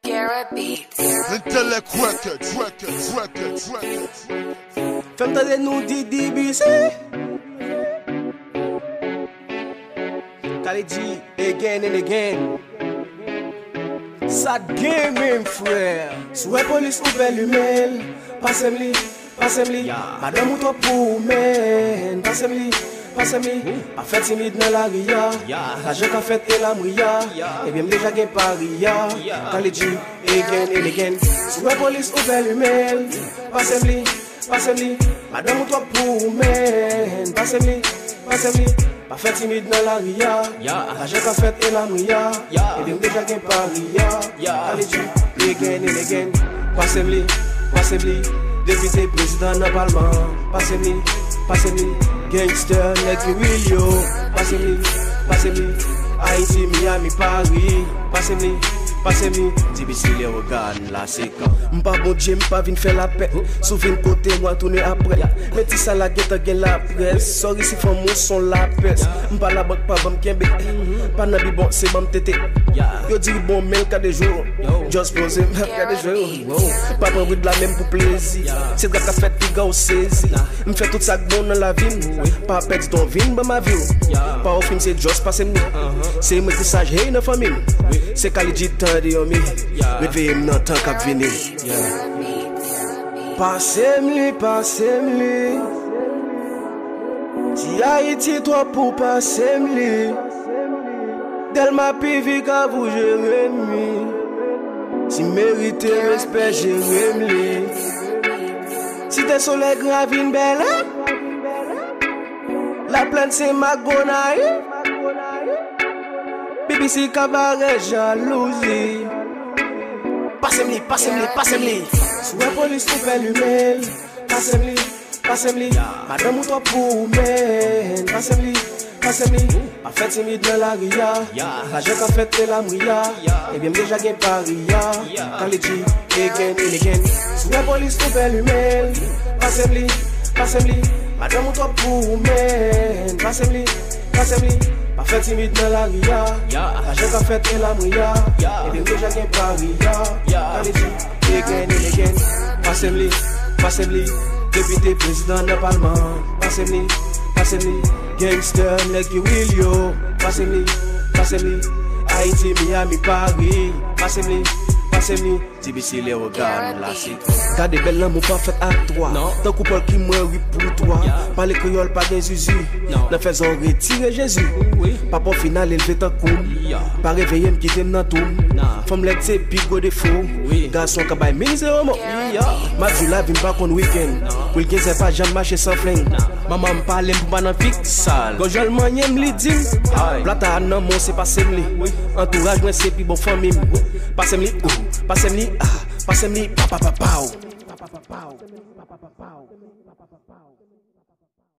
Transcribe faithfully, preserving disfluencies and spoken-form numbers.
Kara Beats. Intellect Records, Records, Records, Records. Fè m tande nou di D B C. Khaled G, again and again. Sa t gen menm, frè. Si w wè polis ou pè limen l, pase m li, pase m li. Madanm ou twòp pou ou, menn. Pase m li, pase m li. Pa fè timid nan lari a. Lajan ka fèt e lamri a. Ebyen m deja gen pari a. Khaled G, again and again. Si w wè polis ou pè limen l, pase m li, pase m li. Madanm ou twòp pou ou, menn. Pase m li, pase m li. Pa fè timid nan lari a. Lajan ka fèt e lamri a. Ebyen m deja gen pari a. Khaled G, again and again. Pase m li, pase m li. Depite, prezidan nan palman. Pase m li, pase m li. Gangster, nèg ki real yo. Pase m li, pase m li. Ayiti, Miami, Paris. Pase m li, pase m li. D B C Lewogàn, la se kan. M pa Bondye, m pa vin fè lapè. Si w vin kote mwen, tounen apre. Men ti sa la gentan gen laprès. Sorry si fanm ou s on lapès. M pa labank, pa ban m kenbe. Pa nan bibon, se ban m tete. Yo di bon, men l ka dejwe w. Just poze m ap gade jwe w. Pa pran wid la menm pou plezi. Se trap k ap fèt, piga w sezi. M fè tout sa k bon nan lavi m. Pa pèdi tan w, vin ban m avi w. Pa ofri m, se just pase m li. Se mwen ki saj, hey, nan fanmi m. Se Khaled G, tande yon mi. Reveye m nan tan k ap vini. Pase m li, pase m li. Si Ayiti twòp pou pase m li. Dèlma, P V, Kavo, Jeremi. Si merite respè, Jeremi. Site Solèy, Gran Ravin, Bèlè. Laplèn, Senmak, Gonayiv. B B C, Kabarè, Jalouzi. Pase m li, pase m li, pase m li. Si w wè polis ou pè limen l, pase m li, pase m li. Madanm ou twòp pou ou, menn. Pase m li, pase m li. Pa fè timid nan lari a. Lajan ka fèt e lamri a. Ebyen m deja gen pari a. Khaled G, again and again. Si w wè polis ou pè limen l, pase m li, pase m li. Madanm ou twòp pou ou, menn. Pase m li, pase m li. Pa fè timid nan lari a. Lajan ka fèt e lamri a. Ebyen m deja gen pari a. Khaled G, again and again. Pase m li, pase m li. Depite, prezidan nan palman. Pase m li, pase m li. Gangster, nèg ki real yo. Pase m li, pase m li. Ayiti, Miami, Paris. Pase m li, pase m li. D B C Lewogàn, la se kan. Gade bèl lanmou pa fèt a twa. Tankou Pòl ki mwen ri pou twa. Pale kreyòl pa gen zuzu. Nan fè zò retire Jezi. Papa w fin ale leve tankou m. Pa reveye m kite m nan twou m. Fanm lèd se pi gwo defo. Gason ka bay mizè omo. M ap viv lavi m pa konn wikenn. Wilgenzen pa janm mache san flenm. Manman m pale m pou m pa nan fik sal. Gon jan l manyen m li di m. Plata a nan men w se pase m li. Antouraj mwen se pi bon fanmi m. Pase m li ou, pase m li a, pase m li pa pa pa pa w.